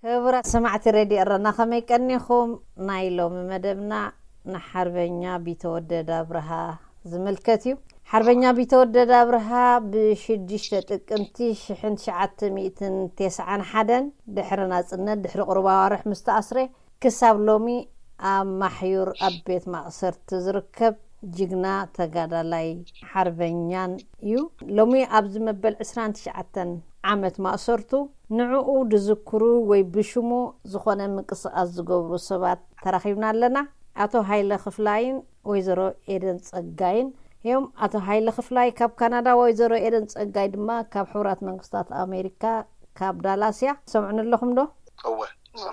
ክቡራት ሰማዕቲ ሬድዮ ኤረና፣ ከመይ ቀኒኹም? ናይ ሎሚ መደብና ንሓርበኛ ቢተወደድ ኣብርሃ ዝምልከት እዩ። ሓርበኛ ቢተወደድ ኣብርሃ ብ6 ጥቅምቲ ሽሕን ትሽዓተ ሚእትን ተስዓን ሓደን፣ ድሕሪ ናጽነት፣ ድሕሪ ቁሩብ ኣዋርሕ ምስ ተኣስረ፣ ክሳብ ሎሚ ኣብ ማሕዩር ኣብ ቤት ማእሰርቲ ዝርከብ ጅግና ተጋዳላይ ሓርበኛን እዩ። ሎሚ ኣብዚ መበል ዕስራን ትሽዓተን ዓመት ማእሰርቱ ንዕኡ ድዝክሩ ወይ ብሽሙ ዝኾነ ምንቅስቃስ ዝገብሩ ሰባት ተራኺብና ኣለና። ኣቶ ሃይለ ክፍላይን ወይዘሮ ኤደን ጸጋይን እዮም። ኣቶ ሃይለ ክፍላይ ካብ ካናዳ፣ ወይዘሮ ኤደን ጸጋይ ድማ ካብ ሕቡራት መንግስታት ኣሜሪካ ካብ ዳላስ እያ። ትሰምዑኒ ኣለኹም ዶ? እወ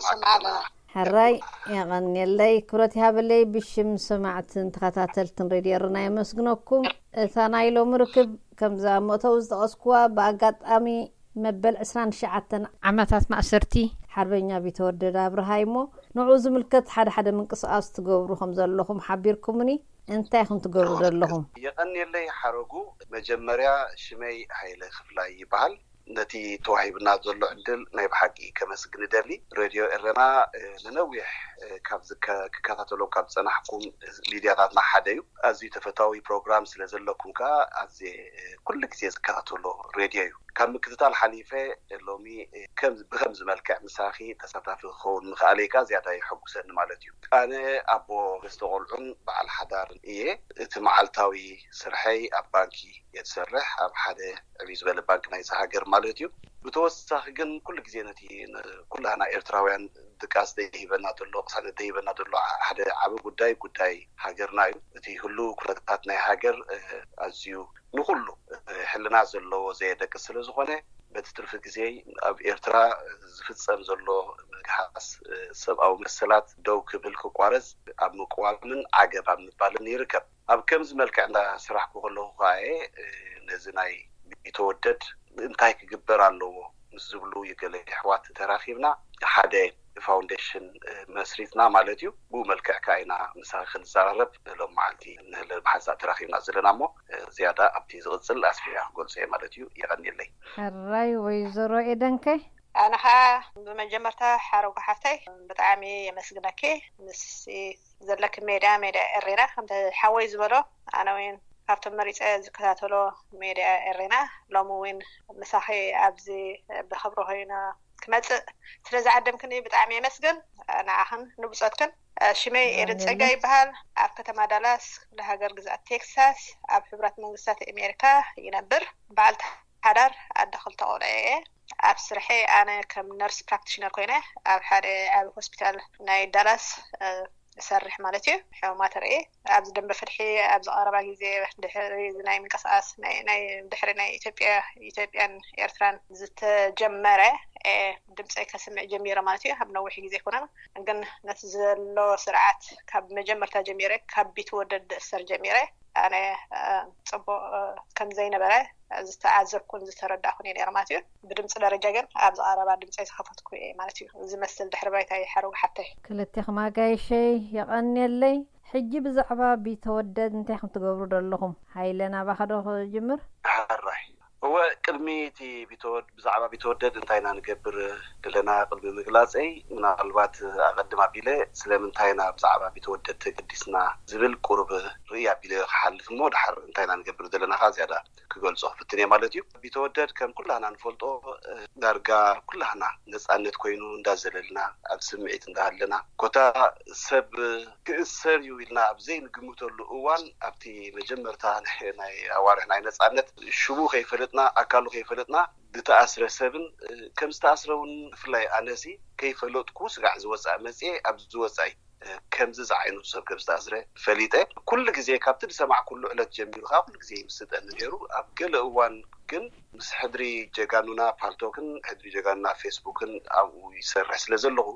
ሰማዕና። ሕራይ የቐንየለይ፣ ክብረት ይሃበለይ። ብሽም ሰማዕትን ተኸታተልትን ሬድዮ ኤረና የመስግነኩም። እታ ናይ ሎሚ ርክብ ከምዛ መእተዊ ዝጠቐስኩዋ ብኣጋጣሚ መበል ዕስራን ትሽዓተን ዓመታት ማእሰርቲ ሓርበኛ ቢተወደድ ኣብርሃ እሞ ንዕኡ ዝምልከት ሓደ ሓደ ምንቅስቃስ ትገብሩ ከም ዘለኹም ሓቢርኩምኒ። እንታይ ኢኹም ትገብሩ ዘለኹም? የቐንየለይ ሓረጉ። መጀመርያ ሽመይ ሃይለ ክፍላይ ይበሃል። ነቲ ተዋሂብና ዘሎ ዕድል ናይ ብሓቂ ከመስግን እደሊ። ሬድዮ ኤረና ንነዊሕ ካብ ዝከ- ክከታተሎም ካብ ዝጸናሕኩም ሚድያታትና ሓደ እዩ። ኣዝዩ ተፈታዊ ፕሮግራም ስለ ዘለኩም ከኣ ኣዝየ ኩሉ ግዜ ዝከታተሎ ሬድዮ እዩ። ካብ ምክትታል ሓሊፈ ሎሚ ከም ብከምዚ መልክዕ ምሳኺ ተሳታፊ ክኸውን ምኽኣለይ ከኣ ዝያዳ የሐጉሰኒ ማለት እዩ። ኣነ ኣቦ ሰለስተ ቆልዑን በዓል ሓዳርን እየ። እቲ መዓልታዊ ስርሐይ ኣብ ባንኪ እየ ዝሰርሕ። ኣብ ሓደ ዕብይ ዝበለ ባንክ ናይዚ ሃገር ማለት እዩ። ብተወሳኺ ግን ኩሉ ግዜ ነቲ ኩላህና ኤርትራውያን ድቃስ ደይህበና ዘሎ፣ ቅሳነት ደይህበና ዘሎ ሓደ ዓቢ ጉዳይ፣ ጉዳይ ሃገርና እዩ። እቲ ህሉ ኩነታት ናይ ሃገር ኣዝዩ ንኩሉ ሕልና ዘለዎ ዘየደቅስ ስለ ዝኾነ፣ በቲ ትርፊ ግዜ ኣብ ኤርትራ ዝፍጸም ዘሎ ምግሃስ ሰብኣዊ መሰላት ደው ክብል፣ ክቋረጽ ኣብ ምቅዋምን ዓገብ ኣብ ምባልን ይርከብ። ኣብ ከምዚ መልክዕ እንዳ ስራሕኩ ከለኹ ከኣ እየ ነዚ ናይ ቢተወደድ እንታይ ክግበር ኣለዎ ምስ ዝብሉ ገለ ኣሕዋት ተራኺብና ሓደ ፋውንዴሽን መስሪትና ማለት እዩ። ብኡ መልክዕ ከኣ ኢና ምሳኺ ክንዘራረብ ሎም መዓልቲ ንህለ ብሓንሳእ ተራኺብና ዘለና እሞ ዝያዳ ኣብቲ ዝቕጽል ኣስፊሕያ ክገልጾ እየ ማለት እዩ። የቐንየለይ። ሕራይ ወይዘሮ ኤደንከ? ኣነ ኸዓ ብመጀመርታ ሓረጉ ሓፍተይ ብጣዕሚ የመስግነኪ ምስ ዘለኪ ሜድያ ሜድያ ኤሬና ከምቲ ሓወይ ዝበሎ ኣነ እውን ካብቶም መሪፀ ዝከታተሎ ሜድያ ኤሬና ሎሚ እውን ምሳኺ ኣብዚ ብክብሪ ኮይነ ክመፅእ ስለ ዝዓደምክኒ ብጣዕሚ የመስግን። ንዓኽን ንብፆትክን። ሽመይ ኤደን ፀጋ ይበሃል። ኣብ ከተማ ዳላስ ክፍለ ሃገር ግዝኣት ቴክሳስ ኣብ ሕቡራት መንግስታት ኣሜሪካ ይነብር። በዓልቲ ሓዳር ኣደ ክልተ ቆልዑ እየ። ኣብ ስርሐይ ኣነ ከም ነርስ ፕራክቲሽነር ኮይነ ኣብ ሓደ ዓቢ ሆስፒታል ናይ ዳላስ እሰርሕ ማለት እዩ። ሕሙማት ርኢ ኣብዚ ደንበ ፍትሒ ኣብዚ ቀረባ ግዜ ድሕሪ ናይ ምንቅስቃስ ናይ ናይ ድሕሪ ናይ ኢትዮጵያ ኢትዮጵያን ኤርትራን ዝተጀመረ ድምፀይ ከስምዕ ጀሚረ ማለት እዩ። ኣብ ነዊሕ ግዜ ኣይኮነን ግን ነቲ ዘሎ ስርዓት ካብ መጀመርታ ጀሚረ ካብ ቢትወደድ ዝእሰር ጀሚረ ኣነ ፅቡቅ ከም ዘይነበረ ዝተዓዘብኩን ዝተረዳእኩን እየ ነይረ ማለት እዩ። ብድምፂ ደረጃ ግን ኣብዚ ቀረባ ድምፀይ ዝኸፈትኩ እየ ማለት እዩ። ዝመስል ድሕሪ ባይታ ይሓረጉ ሓተይ። ክልቴኹም ኣጋይሸይ የቐንየለይ። ሕጂ ብዛዕባ ቢተወደድ እንታይ ከም ትገብሩ ዘለኹም? ሃይለ ናባኻ ዶ ክጅምር? ሕራይ እወ ቅድሚ እቲ ቢተወድ ብዛዕባ ቢተወደድ እንታይ ኢና ንገብር ዘለና ቅድሚ ምግላፀይ ምናልባት ኣቐድም ኣቢለ ስለምንታይ ኢና ብዛዕባ ቢተወደድ ተገዲስና ዝብል ቁሩብ ርእይ ኣቢለ ክሓልፍ እሞ ድሓር እንታይ ኢና ንገብር ዘለና ከዓ ዝያዳ ክገልፆ ክፍትን እየ ማለት እዩ። ቢተወደድ ከም ኩላህና ንፈልጦ ዳርጋ ኩላህና ነፃነት ኮይኑ እንዳዘለልና ኣብ ስምዒት እንዳሃለና ኮታ ሰብ ክእሰር እዩ ኢልና ኣብ ዘይንግምተሉ እዋን ኣብቲ መጀመርታ ናይ ኣዋርሕ ናይ ነፃነት ሽሙ ከይፈለጥና ኣካሉ ከይፈለጥና ዝተኣስረ ሰብን ከም ዝተኣስረ እውን ብፍላይ ኣነሲ ከይፈለጥኩ ስጋዕ ዝወፃእ መፅኤ ኣብ ዝወፃኢ ከምዚ ዝዓይነቱ ሰብ ከም ዝተኣስረ ፈሊጠ ኩሉ ግዜ ካብቲ ዝሰማዕኩሉ ዕለት ጀሚሩ ከዓ ኩሉ ግዜ ይምስጠኒ ነይሩ። ኣብ ገለ እዋን ግን ምስ ሕድሪ ጀጋኑና ፓልቶክን ሕድሪ ጀጋኑና ፌስቡክን ኣብኡ ይሰርሕ ስለ ዘለኹ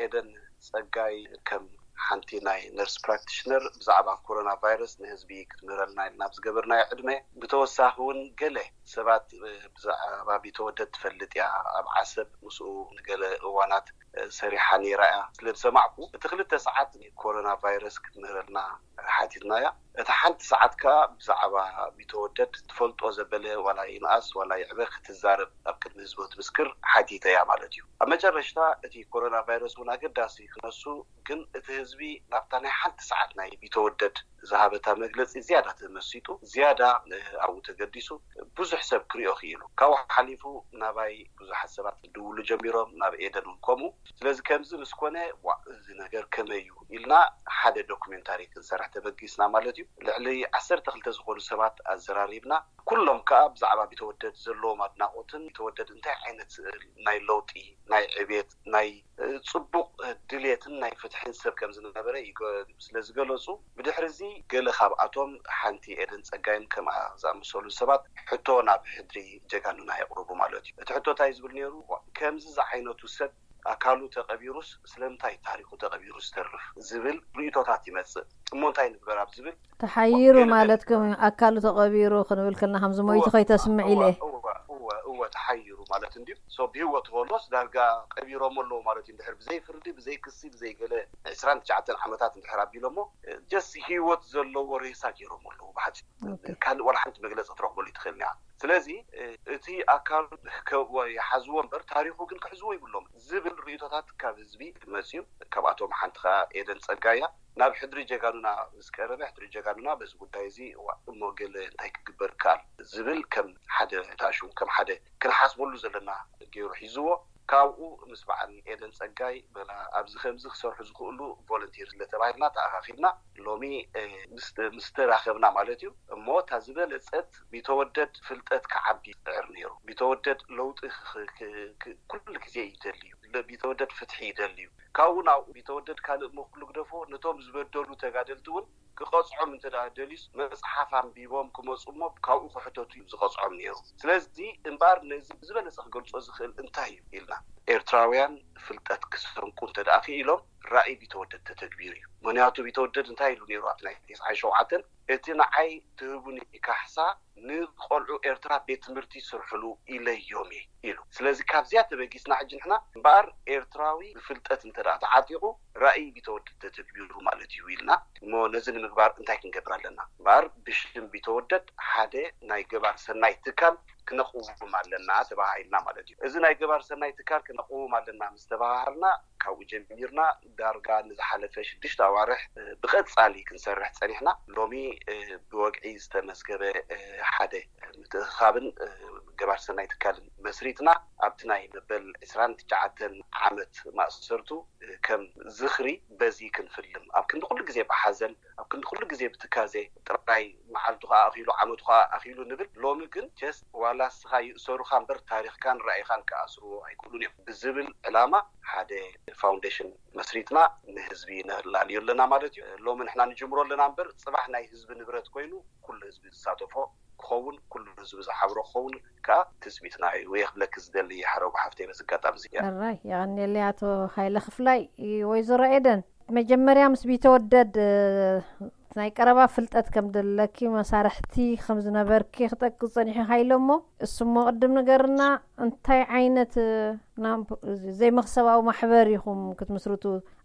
ኤደን ፀጋይ ከም ሓንቲ ናይ ነርስ ፕራክቲሽነር ብዛዕባ ኮሮና ቫይረስ ንህዝቢ ክትምህረልና ኢልና ኣብ ዝገበርናዮ ዕድመ ብተወሳኺ እውን ገለ ሰባት ብዛዕባ ቢተወደድ ትፈልጥ እያ ኣብ ዓሰብ ምስኡ ንገለ እዋናት ሰሪሓ ነይራ እያ ስለ ዝሰማዕኩ እቲ ክልተ ሰዓት ኮሮና ቫይረስ ክትምህረልና ሓቲትናያ። እቲ ሓንቲ ሰዓት ከኣ ብዛዕባ ቢተወደድ ትፈልጦ ዘበለ ዋላ ይንኣስ ዋላ ይዕበ ክትዛረብ ኣብ ቅድሚ ህዝቢ ክትምስክር ሓቲተያ ማለት እዩ። ኣብ መጨረሽታ እቲ ኮሮና ቫይረስ እውን ኣገዳሲ ክነሱ፣ ግን እቲ ህዝቢ ናብታ ናይ ሓንቲ ሰዓት ናይ ቢተወደድ ዝሃበታ መግለጺ ዝያዳ ተመሲጡ፣ ዝያዳ ኣብኡ ተገዲሱ ብዙሕ ሰብ ክሪኦ ክኢሉ። ካብኡ ሓሊፉ ናባይ ብዙሓት ሰባት ክድውሉ ጀሚሮም፣ ናብ ኤደን እውን ከምኡ። ስለዚ ከምዚ ምስ ኮነ፣ ዋ፣ እዚ ነገር ከመይ እዩ ኢልና ሓደ ዶኩሜንታሪ ክንሰርሕ ተበጊስና ማለት እዩ። ልዕሊ ዓሰርተ ክልተ ዝኾኑ ሰባት ኣዘራሪብና። ኩሎም ከኣ ብዛዕባ ቢተወደድ ዘለዎም ኣድናቖትን ቢተወደድ እንታይ ዓይነት ናይ ለውጢ፣ ናይ ዕቤት፣ ናይ ጽቡቕ ድሌትን ናይ ፍትሕን ሰብ ከም ዝነበረ ስለ ዝገለጹ፣ ብድሕሪ እዚ ገለ ካብኣቶም ሓንቲ ኤደን ጸጋይን ከምኣ ዝኣመሰሉ ሰባት ሕቶ ናብ ሕድሪ ጀጋኑና የቕርቡ ማለት እዩ። እቲ ሕቶ እንታይ ዝብል ነይሩ? ከምዚ ዝዓይነቱ ሰብ ኣካሉ ተቐቢሩስ ስለምንታይ ታሪኹ ተቐቢሩ ዝተርፍ ዝብል ርእይቶታት ይመጽእ። እሞ እንታይ ንግበር ኣብ ዝብል ተሓይሩ ገለ ማለት ከም ኣካሉ ተቐቢሩ ክንብል ከለና ከም ዝሞይቱ ከይተስምዕ ኢለ። እወ፣ እወ፣ እወ፣ ተሓይሩ ማለት እንድዩ። ሶ ብህይወት ኾኖስ ዳርጋ ቀቢሮም ኣለዉ ማለት እዩ። እንድሕር ብዘይ ፍርዲ፣ ብዘይ ክሲ፣ ብዘይ ገለ ዕስራን ትሽዓተን ዓመታት እንድሕር ኣቢሎሞ፣ ጀስት ህይወት ዘለዎ ሬሳ ገይሮም ኣለዉ ብሓጺሩ። ካልእ ዋላ ሓንቲ መግለጺ ክትረኽበሉ ይትኽእል እኒኣ። ስለዚ እቲ ኣካሉ ይሓዝዎ እምበር ታሪኹ ግን ክሕዝዎ ይብሎም ዝብል ርእይቶታት ካብ ህዝቢ መጽዩ። ካብኣቶም ሓንቲ ከኣ ኤደን ጸጋያ ናብ ሕድሪ ጀጋኑና ምስ ቀረበ፣ ሕድሪ ጀጋኑና በዚ ጉዳይ እዚ እሞ ገለ እንታይ ክግበር ይከኣል ዝብል ከም ሓደ ታሹ ከም ሓደ ክንሓስበሉ ዘለና ገይሩ ሒዝዎ። ካብኡ ምስ በዓል ኤደን ጸጋይ በላ ኣብዚ ከምዚ ክሰርሑ ዝኽእሉ ቮለንቲር ስለተባሂልና ተኣኻኺብና ሎሚ ምስ ተራኸብና ማለት እዩ። እሞ እታ ዝበለጸት ቢተወደድ ፍልጠት ክዓቢ ይጽዕር ነይሩ። ቢተወደድ ለውጢ ኩሉ ግዜ ይደሊ እዩ። ቢተወደድ ፍትሒ ይደሊ እዩ። ካብኡ ናብኡ ቢተወደድ ካልእ መክሉ ግደፎ፣ ነቶም ዝበደሉ ተጋደልቲ እውን ክቐጽዖም እንተ ደኣ ደልዩስ መጽሓፍ ኣንቢቦም ክመጹ እሞ ካብኡ ክሕተቱ እዩ ዝቐጽዖም ነይሩ። ስለዚ እምበኣር ነዚ ብዝበለጸ ክገልጾ ዝኽእል እንታይ እዩ ኢልና ኤርትራውያን ፍልጠት ክሰንቁ እንተ ደኣ ክኢሎም ራእይ ቢተወደድ ተተግቢሩ እዩ። ምክንያቱ ቢተወደድ እንታይ ኢሉ ነይሩ ኣብቲ ናይ ተስዓን ሸውዓተን እቲ ንዓይ ትህቡኒ ካሕሳ ንቆልዑ ኤርትራ ቤት ትምህርቲ ስርሕሉ ኢለዮም እየ ኢሉ። ስለዚ ካብዚኣ ተበጊስና ሕጂ ንሕና እምበኣር ኤርትራዊ ብፍልጠት እንተ ደኣ ተዓጢቑ ራእይ ቢተወደድ ተተግቢሩ ማለት እዩ ኢልና እሞ ነዚ ንምግባር እንታይ ክንገብር ኣለና? እምበኣር ብሽም ቢተወደድ ሓደ ናይ ገባር ሰናይ ትካል ክነቕውም ኣለና ተባሃሂልና ማለት እዩ። እዚ ናይ ገባር ሰናይ ትካል ክነቕውም ኣለና ምስ ተባሃሃልና ካብኡ ጀሚርና ዳርጋ ንዝሓለፈ ሽዱሽተ ኣዋርሕ ብቐጻሊ ክንሰርሕ ጸኒሕና። ሎሚ ብወግዒ ዝተመዝገበ ሓደ ምትእኽኻብን ገባር ሰናይ ትካልን መስሪትና ኣብቲ ናይ መበል ዕስራን ትሽዓተን ዓመት ማእሰርቱ ከም ዝኽሪ በዚ ክንፍልም ኣብ ክንዲ ኩሉ ግዜ ብሓዘን ኣብ ክንዲ ኩሉ ግዜ ብትካዜ ጥራይ መዓልቱ ከዓ ኣኺሉ ዓመቱ ከዓ ኣኺሉ ንብል። ሎሚ ግን ጀስት ዋላ እስኻ ይእሰሩኻ እምበር ታሪኽካን ራእይኻን ክኣስርዎ ኣይክእሉን እዮም ብዝብል ዕላማ ሓደ ፋውንዴሽን መስሪትና ንህዝቢ ነላልዮ ኣለና ማለት እዩ። ሎሚ ንሕና ንጅምሮ ኣለና እምበር ፅባሕ ናይ ህዝቢ ንብረት ኮይኑ ኩሉ ህዝቢ ዝሳተፎ ክኸውን ኩሉ ህዝቢ ዝሓብሮ ክኸውን ከዓ ትፅቢትና እዩ። የኽብለኪ ዝደሊ ሓረጉ ሓፍተይ በዚ ኣጋጣሚ እዚ እያ። ሕራይ የቐንየለይ ኣቶ ሃይለ ክፍላይ። ወይዘሮ ኤደን መጀመርያ ምስ ቢተወደድ ናይ ቀረባ ፍልጠት ከም ዘለኪ መሳርሕቲ ከም ዝነበርኪ ክጠቅስ ጸኒሑ ሃይለ እሞ እሱሞ ቅድም ንገርና እንታይ ዓይነት ዘይመክሰባዊ ማሕበር ኢኹም ክትምስርቱ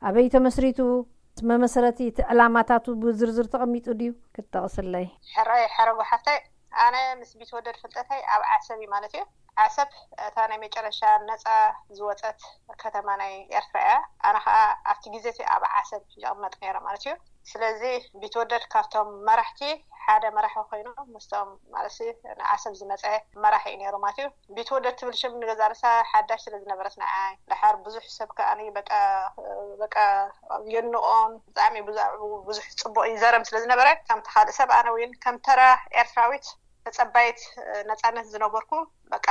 ኣበይ ተመስሪቱ መመስረቲ እቲ ዕላማታቱ ብዝርዝር ተቐሚጡ ድዩ ክትጠቕስለይ? ሕራይ ሓረጎ ሓፍታይ ኣነ ምስ ቢትወደድ ፍልጠተይ ኣብ ዓሰብ እዩ ማለት እዩ። ዓሰብ እታ ናይ መጨረሻ ነፃ ዝወፀት ከተማ ናይ ኤርትራ እያ። ኣነ ከዓ ኣብቲ ግዜ እቲ ኣብ ዓሰብ ይቕመጥ ነይረ ማለት እዩ። ስለዚ ቢትወደድ ካብቶም መራሕቲ ሓደ መራሒ ኮይኑ ምስቶም ማለት ንዓሰብ ዝመፀ መራሒ እዩ ነይሩ ማለት እዩ። ቢትወደድ ትብል ሽም ንገዛ ርእሳ ሓዳሽ ስለ ዝነበረት ንዓይ ድሓር ብዙሕ ሰብ ከዓ በቃ በቃ የንቆን ብጣዕሚ ብዙሕ ፅቡቅ ይዘረም ስለ ዝነበረ ከምቲ ካልእ ሰብ ኣነ እውን ከም ተራ ኤርትራዊት ተጸባይት ነጻነት ዝነበርኩ በቃ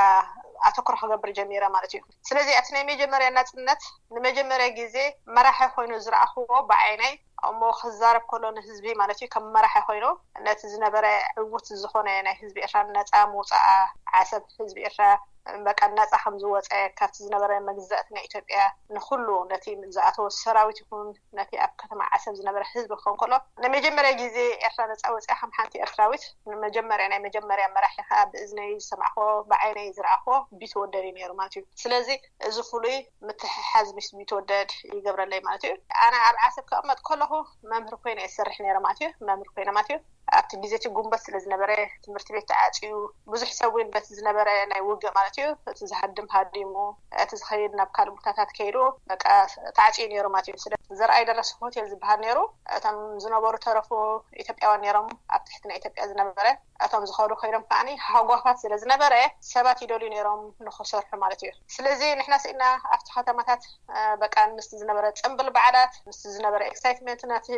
ኣተኩሮ ክገብር ጀሚረ ማለት እዩ። ስለዚ ኣብቲ ናይ መጀመርያ ናጽነት ንመጀመርያ ግዜ መራሒ ኮይኑ ዝረኣኽዎ ብዓይነይ እሞ ክዛረብ ከሎ ንህዝቢ ማለት እዩ ከም መራሒ ኮይኑ ነቲ ዝነበረ ዕዉት ዝኾነ ናይ ህዝቢ ኤርትራ ነጻ ምውጻኣ ዓሰብ ህዝቢ ኤርትራ በቃ ነፃ ከም ዝወፀ፣ ካብቲ ዝነበረ መግዛእቲ ናይ ኢትዮጵያ ንኩሉ ነቲ ዝኣተወ ሰራዊት ይኹን ነቲ ኣብ ከተማ ዓሰብ ዝነበረ ህዝቢ ክኸውን ከሎ፣ ንመጀመርያ ግዜ ኤርትራ ነፃ ወፂኣ ከም ሓንቲ ኤርትራዊት ንመጀመርያ ናይ መጀመርያ መራሒ ከዓ ብእዝነይ ዝሰማዕክዎ ብዓይነይ ዝረኣኽዎ ቢትወደድ እዩ ነይሩ ማለት እዩ። ስለዚ እዚ ፍሉይ ምትሕሓዝ ምስ ቢትወደድ ይገብረለይ ማለት እዩ። ኣነ ኣብ ዓሰብ ክቕመጥ ከለኹ መምህር ኮይነ እሰርሕ ነይረ ማለት እዩ። መምህር ኮይነ ማለት እዩ። ኣብቲ ግዜ እቲ ጉንበት ስለ ዝነበረ ትምህርቲ ቤት ተዓፅዩ፣ ብዙሕ ሰብ እውን በቲ ዝነበረ ናይ ውግእ ማለት እዩ፣ እቲ ዝሃድም ሃዲሙ፣ እቲ ዝኸይድ ናብ ካልእ ቦታታት ከይዱ፣ በቃ ተዓፅዩ ነይሩ ማለት እዩ። ስለ ዘርኣይ ደረሰ ሆቴል ዝበሃል ነይሩ። እቶም ዝነበሩ ተረፉ ኢትዮጵያውያን ነይሮም፣ ኣብ ትሕቲ ናይ ኢትዮጵያ ዝነበረ፣ እቶም ዝኸዱ ኮይኖም ከዓኒ ሃጓፋት ስለ ዝነበረ ሰባት ይደልዩ ነይሮም ንክሰርሑ ማለት እዩ። ስለዚ ንሕና ስኢና ኣብቲ ከተማታት በቃ ምስቲ ዝነበረ ፅምብል በዓላት፣ ምስቲ ዝነበረ ኤክሳይትመንት ነቲ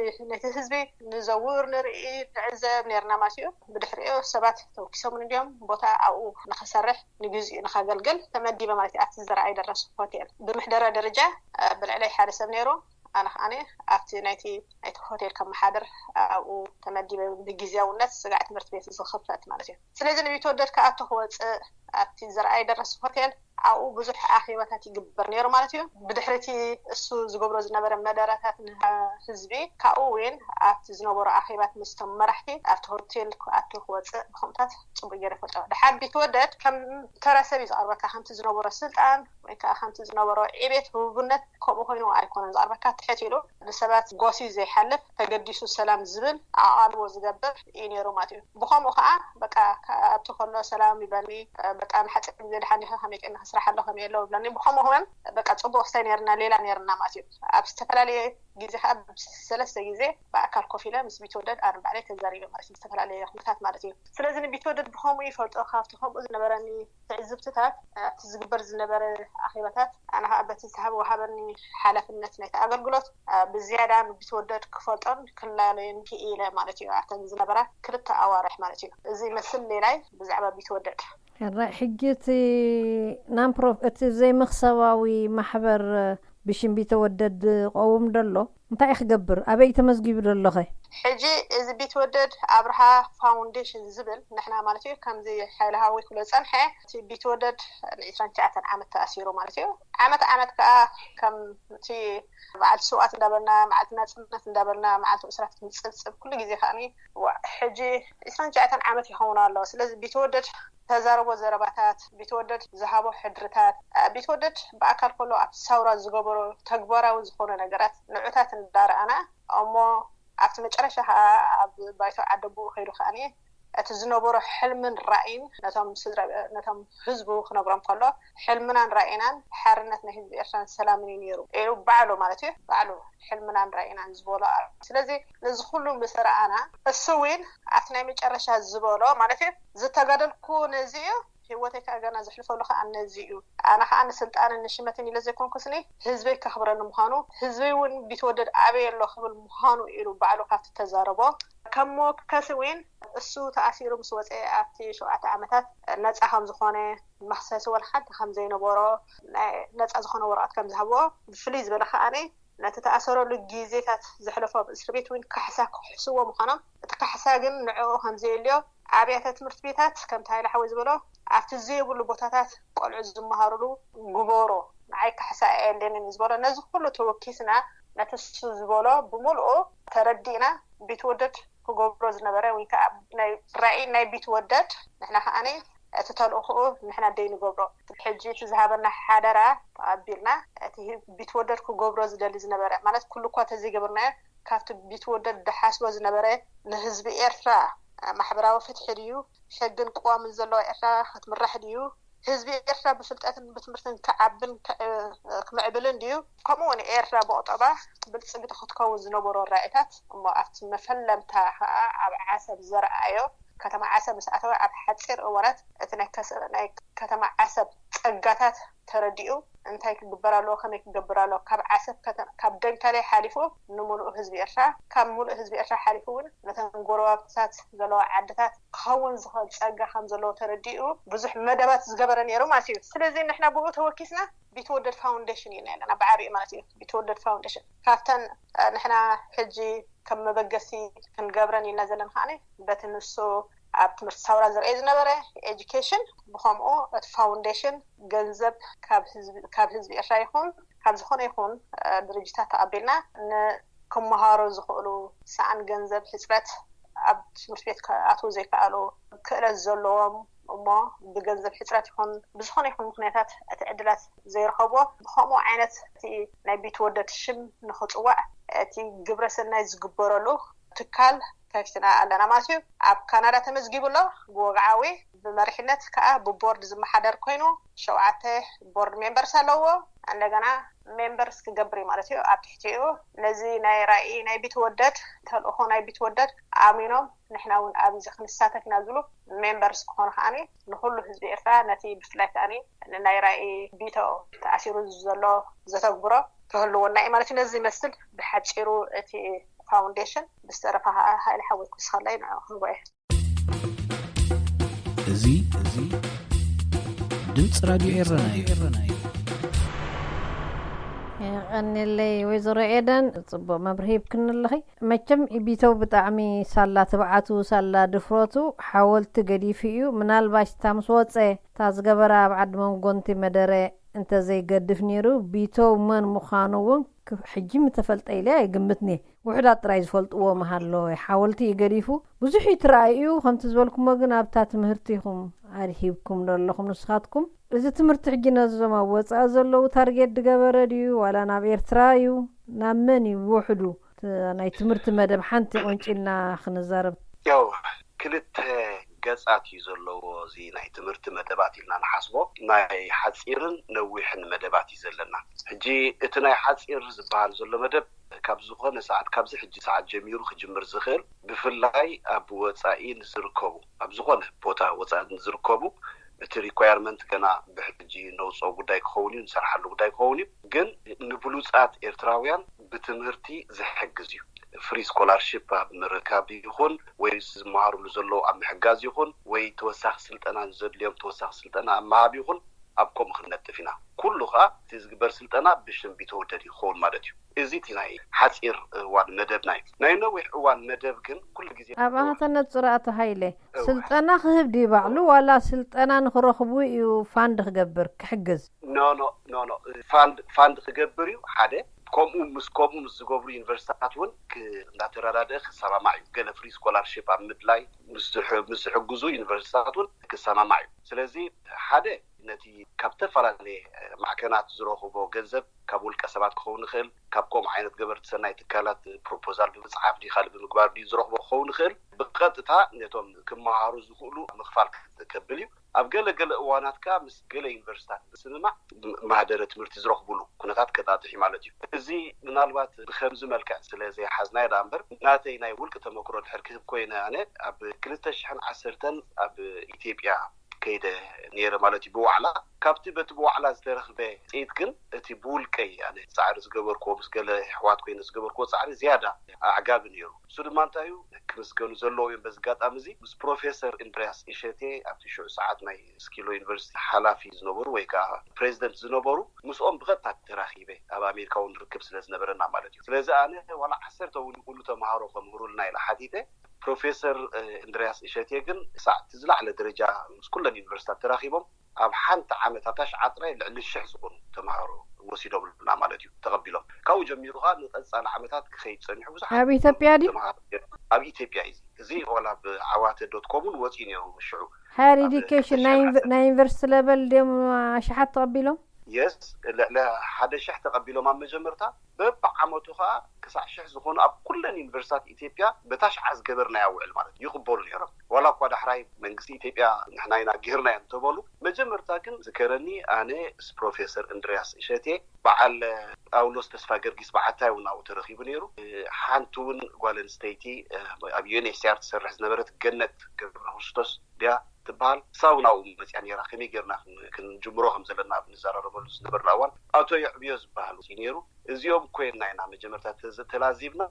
ህዝቢ ንዘውር፣ ንርኢ፣ ንዕዘብ ነርና ማለት እዩ። ብድሕሪኡ ሰባት ተወኪሶም እንዲዮም ቦታ ኣብኡ ንኸሰርሕ ንግዚኡ ንኸገልግል ተመዲበ ማለት እዩ። ኣብቲ ዘርኣይ ደረሱ ሆቴል ብምሕደራ ደረጃ ብልዕለይ ሓደ ሰብ ነይሩ። ኣነ ከዓኒ ኣብቲ ናይቲ ናይቲ ሆቴል ከመሓድር ኣብኡ ተመዲበ ብግዜያውነት ስጋዕ ትምህርቲ ቤት ዝኽፈት ማለት እዩ። ስለዚ ንቢትወደድ ክኣቱ ክወፅእ ኣብቲ ዘርኣይ ደረሱ ሆቴል ኣብኡ ብዙሕ ኣኼባታት ይግበር ነይሩ ማለት እዩ። ብድሕሪቲ እሱ ዝገብሮ ዝነበረ መደረታት ንህዝቢ ካብኡ እውን ኣብቲ ዝነበሩ ኣኼባት ምስቶም መራሕቲ ኣብቲ ሆቴል ክኣቱ ክወፅእ ብከምኡታት ፅቡቅ ገይረ ፈልጦ። ድሓር ቢትወደድ ከም ተራ ሰብ እዩ ዝቐርበካ፣ ከምቲ ዝነበሮ ስልጣን ወይ ከዓ ከምቲ ዝነበሮ ዕቤት ህቡብነት ከምኡ ኮይኑ ኣይኮነን ዝቐርበካ። ትሕት ኢሉ ንሰባት ጎስዩ ዘይሓልፍ፣ ተገዲሱ ሰላም ዝብል ኣቓልቦ ዝገብር እዩ ነይሩ ማለት እዩ። ብኸምኡ ከዓ በቃ ኣብቲ ከሎ ሰላም ይብለኒ፣ በቃ ንሓፂር ግዜ ድሓን ዲኻ፣ ከመይ ቀኒ ክስራሕ ኣሎ ከመይ ኣሎ ይብለኒ። ብኸምኡ እውን በቃ ፅቡቅ ክስታይ ነርና፣ ሌላ ነርና ማለት እዩ። ኣብ ዝተፈላለየ ግዜ ከዓ ሰለስተ ግዜ ብኣካል ኮፍ ኢለ ምስ ቢትወደድ ኣነ ባዕለይ ተዛሪበ ማለት እዩ፣ ዝተፈላለየ ኩነታት ማለት እዩ። ስለዚ ንቢትወደድ ብኸምኡ ይፈልጦ። ካብቲ ከምኡ ዝነበረኒ ትዕዝብትታት ኣብቲ ዝግበር ዝነበረ ኣኼባታት ኣነ ከዓ በቲ ዝተሃብ ወሃበኒ ሓላፍነት ናይቲ ኣገልግሎት ብዝያዳ ንቢትወደድ ክፈልጦን ክላለዮን ክኢለ ማለት እዩ። ኣብተን ዝነበራ ክልተ ኣዋርሕ ማለት እዩ። እዚ ይመስል ሌላይ ብዛዕባ ቢትወደድ። ሕራይ ሕጂ እቲ ናምፕሮ እቲ ዘይመኽሰባዊ ማሕበር ብሽም ቢተወደድ ዝቐውም ደሎ እንታይ እዩ ክገብር? ኣበይ ተመዝጊቡ ደሎኸ? ሕጂ እዚ ቢትወደድ ኣብርሃ ፋውንዴሽን ዝብል ንሕና ማለት እዩ ከምዚ ሓይሊ ሃዊ ክሎ ዝፀንሐ እቲ ቢትወደድ ንዒስራን ትሽዓተን ዓመት ተኣሲሩ ማለት እዩ። ዓመት ዓመት ከዓ ከም እቲ በዓል ስውኣት እንዳበልና መዓልቲ ናፅነት እንዳበልና መዓልቲ እስራት ክንፅብፅብ ኩሉ ግዜ ከዓኒ ሕጂ ዒስራን ትሽዓተን ዓመት ይኸውን ኣሎ። ስለዚ ቢትወደድ ተዛረቦ ዘረባታት፣ ቢትወደድ ዝሃቦ ሕድርታት፣ ቢትወደድ ብኣካል ከሎ ኣብ ሳውራ ዝገበሮ ተግባራዊ ዝኾነ ነገራት ንዑታት እንዳረኣና እሞ ኣብቲ መጨረሻ ከዓ ኣብ ባይቶ ዓደቦኡ ከይዱ ከዓኒ እቲ ዝነበሮ ሕልምን ራእይን ነቶም ስድራ ነቶም ህዝቡ ክነግሮም ከሎ ሕልምናን ራእይናን ሓርነት ናይ ህዝቢ ኤርትራን ሰላምን እዩ ነይሩ ኢሉ ባዕሉ ማለት እዩ ባዕሉ ሕልምናን ራእይናን ዝበሎ ኣሎ። ስለዚ ነዚ ኩሉ ምስ ረኣና እሱ እውን ኣብቲ ናይ መጨረሻ ዝበሎ ማለት እዩ ዝተጋደልኩ ነዚ እዩ ህይወተይ ከዓ ገና ዘሕልፈሉ ከዓ ነዚ እዩ። ኣነ ከዓ ንስልጣንን ንሽመትን ኢለ ዘይኮንኩስኒ ህዝበይ ከኽብረኒ ምዃኑ ህዝበይ እውን ቢትወደድ ኣበይ ኣሎ ክብል ምዃኑ ኢሉ ባዕሉ ካብቲ ተዛረቦ ከም መወከሲ እውን እሱ ተኣሲሩ ምስ ወፀ ኣብቲ ሸውዓተ ዓመታት ነፃ ከም ዝኾነ መኽሰሲ ወላ ሓንቲ ከም ዘይነበሮ ናይ ነፃ ዝኾነ ወረቐት ከም ዝሃብዎ ብፍልይ ዝበለ ከዓኒ ነቲ ተኣሰረሉ ግዜታት ዘሕለፎ ኣብ እስር ቤት እውን ካሕሳ ክሕስዎ ምዃኖም እቲ ካሕሳ ግን ንዕኡ ከም ዘየልዮ ኣብያተ ትምህርቲ ቤታት ከምቲ ሃይለ ሓወይ ዝበሎ ኣብቲ ዘይብሉ ቦታታት ቆልዑ ዝመሃሩሉ ግበሮ ንዓይ ካሕሳ ኣየለንን እዩ ዝበሎ ነዚ ኩሉ ተወኪስና ነቲ እሱ ዝበሎ ብምልኡ ተረዲእና ቢትወደድ ክገብሮ ዝነበረ ወይ ከዓ ናይ ራእይ ናይ ቢትወደድ ንሕና ከዓኒ እቲ ተልእኽኡ ንሕና ደይ ንገብሮ ሕጂ እቲ ዝሃበና ሓደራ ተቐቢልና እቲ ቢትወደድ ክገብሮ ዝደሊ ዝነበረ ማለት ኩሉ እኳ ተዘይገብርናዮ ካብቲ ቢትወደድ ድሓስቦ ዝነበረ ንህዝቢ ኤርትራ ማሕበራዊ ፍትሒ ድዩ ሕግን ቅዋምን ዘለዎ ኤርትራ ክትምራሕ ድዩ ህዝቢ ኤርትራ ብፍልጠትን ብትምህርትን ክዓብን ክምዕብልን ድዩ ከምኡ እውን ኤርትራ ብቁጠባ ብልፅግቲ ክትከውን ዝነበሮ ራእይታት እሞ ኣብቲ መፈለምታ ከዓ ኣብ ዓሰብ ዘርኣዮ ከተማ ዓሰብ ምስ ኣተወ ኣብ ሓፂር እዋናት እቲ ናይ ከተማ ዓሰብ ፀጋታት ተረዲኡ እንታይ ክግበር ኣለዎ ከመይ ክገብር ኣለዎ ካብ ዓሰብ ካብ ደንከለይ ሓሊፉ ንምሉእ ህዝቢ ኤርትራ ካብ ምሉእ ህዝቢ ኤርትራ ሓሊፉ እውን ነተን ጎረባብትታት ዘለዋ ዓድታት ክኸውን ዝኽእል ፀጋ ከም ዘለዎ ተረዲኡ ብዙሕ መደባት ዝገበረ ነይሩ ማለት እዩ ስለዚ ንሕና ብኡ ተወኪስና ቢትወደድ ፋውንዴሽን ኢና ኣለና ብዓብኡ ማለት እዩ ቢትወደድ ፋውንዴሽን ካብተን ንሕና ሕጂ ከም መበገሲ ክንገብረን ኢልና ዘለና ከዓኒ በቲ ንሱ ኣብ ትምህርቲ ሳውራ ዝረአ ዝነበረ ኤጁኬሽን፣ ብኸምኡ እቲ ፋውንዴሽን ገንዘብ ካብ ህዝቢ ኤርትራ ይኹን ካብ ዝኾነ ይኹን ድርጅታት ተቐቢልና ንክመሃሩ ዝኽእሉ ሰኣን ገንዘብ ሕፅረት፣ ኣብ ትምህርቲ ቤት ክኣትዉ ዘይከኣሉ፣ ክእለት ዘለዎም እሞ ብገንዘብ ሕፅረት ይኹን ብዝኾነ ይኹን ምኽንያታት እቲ ዕድላት ዘይረኸብዎ፣ ብኸምኡ ዓይነት እቲ ናይ ቢትወደድ ሽም ንኽፅዋዕ እቲ ግብረ ሰናይ ዝግበረሉ ትካል ከፊትና ኣለና ማለት እዩ። ኣብ ካናዳ ተመዝጊቡ ኣሎ። ብወግዓዊ ብመሪሕነት ከዓ ብቦርድ ዝመሓደር ኮይኑ ሸውዓተ ቦርድ ሜምበርስ ኣለዎ። እንደገና ሜምበርስ ክገብር እዩ ማለት እዩ። ኣብ ትሕቲኡ ነዚ ናይ ራእይ ናይ ቢትወደድ ተልእኾ ናይ ቢትወደድ ኣሚኖም ንሕና እውን ኣብዚ ክንሳተፍ ኢና ዝብሉ ሜምበርስ ክኾኑ ከዓኒ ንኩሉ ህዝቢ ኤርትራ ነቲ ብፍላይ ከዓኒ ንናይ ራእይ ቢቶ ተኣሲሩ ዘሎ ዘተግብሮ ክህልወና እዩ ማለት እዩ። ነዚ ይመስል ብሓፂሩ እቲ ፋውንዴሽን። ብዝተረፈ ከዓ ሃይለ ሓወይ ክውስኸለይ ንዕኡ ክህቦ እየ። እዚ እዚ ድምፂ ራድዮ ኤረና እዩ። የቐንየለይ ወይዘሮ ኤደን፣ ፅቡቕ መብርሂ ሂብክኒ ኣለኺ። መቸም ቢተው ብጣዕሚ ሳላ ትብዓቱ ሳላ ድፍረቱ ሓወልቲ ገዲፉ እዩ። ምናልባሽ እታ ምስ ወፀ እታ ዝገበራ ኣብ ዓዲ መንጎንቲ መደረ እንተዘይገድፍ ነይሩ ቢተው መን ምዃኑ እውን ሕጂ ምተፈልጠ ኢለ ኣይግምትኒ። ውሑዳት ጥራይ ዝፈልጥዎ ምሃሎ። ሓወልቲ እዩ ገዲፉ። ብዙሕ እዩ ትረኣዩ እዩ። ከምቲ ዝበልኩሞ ግን ኣብታ ትምህርቲ ኢኹም ኣድሂብኩም ዘለኹም ንስኻትኩም። እዚ ትምህርቲ ሕጂ ነዞም ኣብ ወፃኢ ዘለዉ ታርጌት ድገበረ ድዩ ዋላ ናብ ኤርትራ እዩ? ናብ መን እዩ ብውሕዱ? ናይ ትምህርቲ መደብ ሓንቲ ቆንጭልና ክንዛረብ። ያው ክልተ ገፃት እዩ ዘለዎ እዚ ናይ ትምህርቲ መደባት ኢልና ንሓስቦ። ናይ ሓፂርን ነዊሕን መደባት እዩ ዘለና። ሕጂ እቲ ናይ ሓፂር ዝበሃል ዘሎ መደብ ካብ ዝኾነ ሰዓት ካብዚ ሕጂ ሰዓት ጀሚሩ ክጅምር ዝኽእል ብፍላይ ኣብ ወፃኢ ንዝርከቡ ኣብ ዝኾነ ቦታ ወፃኢ ንዝርከቡ እቲ ሪኳየርመንት ገና ብሕጂ ነውፅኦ ጉዳይ ክኸውን እዩ፣ ንሰርሓሉ ጉዳይ ክኸውን እዩ። ግን ንብሉፃት ኤርትራውያን ብትምህርቲ ዝሕግዝ እዩ። ፍሪ ስኮላርሽፕ ኣብ ምርካብ ይኹን ወይ ዝመሃርሉ ዘለዉ ኣብ ምሕጋዝ ይኹን ወይ ተወሳኺ ስልጠና ንዘድልዮም ተወሳኺ ስልጠና ኣብ ምሃብ ይኹን ኣብ ከምኡ ክንነጥፍ ኢና። ኩሉ ከዓ እቲ ዝግበር ስልጠና ብሽም ቢተወደድ ይኸውን ማለት እዩ። እዚ እቲ ናይ ሓፂር እዋን መደብና እዩ። ናይ ነዊሕ እዋን መደብ ግን ኩሉ ግዜ ኣብ ኣሃተነት ፅራእቲ ሃይለ ስልጠና ክህብ ድዩ ባዕሉ ዋላ ስልጠና ንክረኽቡ እዩ ፋንድ ክገብር ክሕግዝ? ኖ ኖ ኖ ኖ ፋንድ ፋንድ ክገብር እዩ ሓደ። ከምኡ ምስ ከምኡ ምስ ዝገብሩ ዩኒቨርሲታት እውን እንዳተረዳደአ ክሰማማዕ እዩ። ገለ ፍሪ ስኮላርሽፕ ኣብ ምድላይ ምስ ዝሕግዙ ዩኒቨርሲታት እውን ክሰማማዕ እዩ። ስለዚ ሓደ ነቲ ካብ ዝተፈላለየ ማዕከናት ዝረኽቦ ገንዘብ ካብ ውልቀ ሰባት ክኸውን ይኽእል፣ ካብ ከምኡ ዓይነት ገበርቲ ሰናይ ትካላት ፕሮፖዛል ብምፅሓፍ ድዩ ካልእ ብምግባር ድዩ ዝረኽቦ ክኸውን ይኽእል። ብቐጥታ ነቶም ክመሃሩ ዝኽእሉ ምኽፋል ከብል እዩ። ኣብ ገለ ገለ እዋናት ከዓ ምስ ገለ ዩኒቨርሲታት ብምስምማዕ ማህደረ ትምህርቲ ዝረኽብሉ ኩነታት ከጣጥሕ እዩ ማለት እዩ። እዚ ምናልባት ብከምዚ መልክዕ ስለ ዘይሓዝናዮ ደኣ እምበር ናተይ ናይ ውልቂ ተመክሮ ድሕር ክህብ ኮይነ ኣነ ኣብ ክልተ ሽሕን ዓሰርተን ኣብ ኢትዮጵያ ከይደ ነይረ ማለት እዩ ብዋዕላ። ካብቲ በቲ ብዋዕላ ዝተረኽበ ውፅኢት ግን እቲ ብውልቀይ ኣነ ፃዕሪ ዝገበርክዎ ምስ ገለ ኣሕዋት ኮይነ ዝገበርክዎ ፃዕሪ ዝያዳ ኣዕጋቢ ነይሩ። እሱ ድማ እንታይ እዩ ክምስገኑ ዘለዎ እዮም። በዚ ኣጋጣሚ እዚ ምስ ፕሮፌሰር እንድርያስ እሸቴ ኣብቲ ሽዑ ሰዓት ናይ ስኪሎ ዩኒቨርሲቲ ሓላፊ ዝነበሩ ወይ ከዓ ፕሬዚደንት ዝነበሩ ምስኦም ብቐጥታ ተራኺበ ኣብ ኣሜሪካ እውን ርክብ ስለ ዝነበረና ማለት እዩ። ስለዚ ኣነ ዋላ ዓሰርተ እውን ይኹኑ ተምሃሮ ከምህሩልና ኢለ ሓቲተ። ፕሮፌሰር እንድርያስ እሸቴ ግን ክሳዕ እቲ ዝላዕለ ደረጃ ምስ ኩለን ዩኒቨርሲታት ተራኺቦም ኣብ ሓንቲ ዓመት ኣታ ሽዓ ጥራይ ልዕሊ ሽሕ ዝኾኑ ተምሃሮ ወሲዶምልና ማለት እዩ ተቐቢሎም። ካብኡ ጀሚሩ ከዓ ንቐፃሊ ዓመታት ክኸይድ ፀኒሑ ብዙሓት ኣብ ኢትዮጵያ ድዩ? ተምሃሮ ኣብ ኢትዮጵያ እዩ። እዚ ዋላ ኣብ ዓዋተ ዶት ኮም እውን ወፂኡ ነይሩ ሽዑ። ሃየር ኤዲኬሽን ናይ ዩኒቨርሲቲ ለቨል ድዮም ኣሽሓት ተቐቢሎም? የስ ልዕሊ ሓደ ሽሕ ተቐቢሎም ኣብ መጀመርታ በብዓመቱ ከዓ ክሳዕ ሽሕ ዝኾኑ ኣብ ኩለን ዩኒቨርሲታት ኢትዮጵያ በታ ሽዓ ዝገበርናያ ውዕል ማለት ይቕበሉ ነይሮም። ዋላ እኳ ዳሕራይ መንግስቲ ኢትዮጵያ ንሕና ኢና ጌርናዮ እንተበሉ መጀመርታ ግን ዝከረኒ ኣነ ምስ ፕሮፌሰር እንድርያስ እሸቴ በዓል ጳውሎስ ተስፋ ገርጊስ በዓታይ እውን ኣብኡ ተረኺቡ ነይሩ። ሓንቲ እውን ጓል ኣንስተይቲ ኣብ ዩኤንኤችሲኣር ትሰርሕ ዝነበረት ገነት ገብረ ክርስቶስ ድያ ትበሃል ሳው ናብኡ መፅያ ነይራ። ከመይ ጌርና ክንጅምሮ ከም ዘለና ኣብ ንዘራረበሉ ዝነበርና እዋን ኣቶ የዕብዮ ዝበሃል እዩ ነይሩ። እዚኦም ኮይንና ኢና መጀመርታ ተላዚብና።